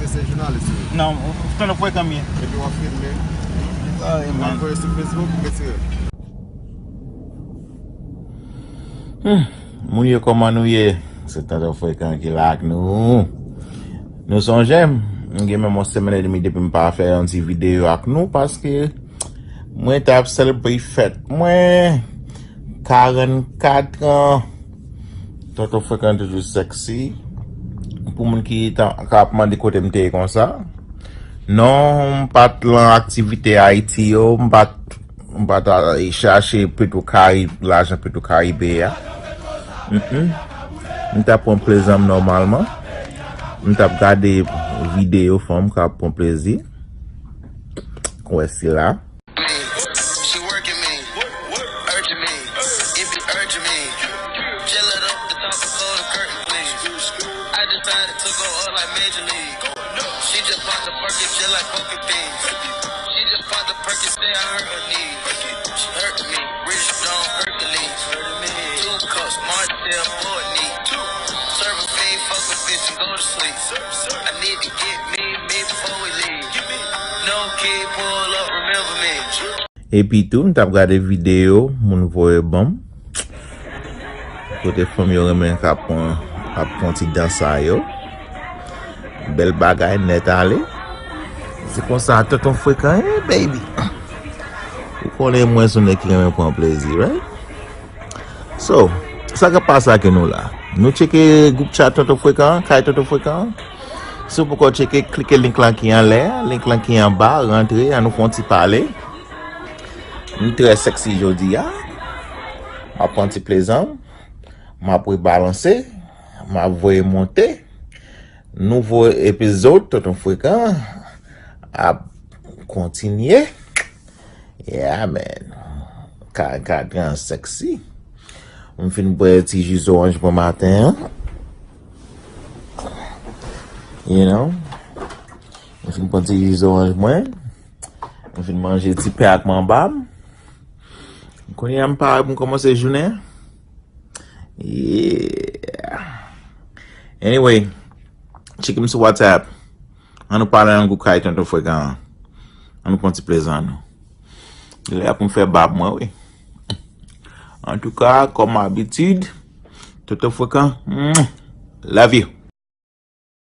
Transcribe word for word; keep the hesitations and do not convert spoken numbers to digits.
Se jounalis ou ye? Non, Tonton Frekan m ye. Epi w ap filme? Ay, man. W ap voye sou Facebook, ou retire? Hmm. Moun yo, kòman nou ye? Se Tonton Frekan ki la ak nou. Nou sonje m? M gen menm yon semèn edmi depi m pa fè yon ti videyo ak nou, paske mwen t ap selebre fèt mwen, karannkat an. Tonton Frekan toujou sexy. Pou moun ki ta, ka ap mande kote m te ye konsa, non, m pa t lan aktivite Ayiti yo, m pa t, m pa t al chache Petro Karib, lajan Petro Karibe a. Mm-mm. M t ap pran plezi m nòmalman. M t ap gade videyo fanm k ap pran plezi. Wè sila. She working me, urging me, it be urging me. Chill it up, the top of the curtain, please. I decided to go up like Major League. She just popped the perky, just like poker things. She just popped the perky, say I hurt her knees. She hurt me, rich don't Hercules. Two cups, Martell, Boyd need. Serve a fiend, fuck a bitch and go to sleep. I need to get me, me before we leave. No kid, pull up, remember me. Epi tou, m t ap gade videyo moun voye ban m. Kote fanm yo renmen k ap pran, ap pran ti dans sa yo. Bèl bagay nèt ale. Se konsa Tonton Frekan ye, baby. Ou konnen mwen se yon nèg ki renmen pran plezi, right? So, sa k ap pase ak nou la? Nou tcheke gwoup chat Tonton Frekan, kay Tonton Frekan. Si w poko tcheke, klike link lan ki anlè, link lan ki anba, rantre, ann nou fè yon ti pale. M trè sexy jodi a. M ap pran ti plezi m. M ap rebalanse. M ap voye monte. Nouvo epizòd Tonton Frekan ap kontinye. Yeah, man. Ka, ka, ka sexy. M fin bwè ti ji zoranj mwen maten an. You know? M fin pran ti ji zoranj mwen. M fin manje ti pen ak manba m. Kounye a m pare pou m kòmanse jounen an. Yeah. Anyway, tcheke m sou WhatsApp. Ann nou pale nan gwoup kay Tonton Frekan an. Ann nou pran ti plezi nou. Lè a pou m fè bab mwen, wi. Antouka, kòm abitid, Tonton Frekan, love you.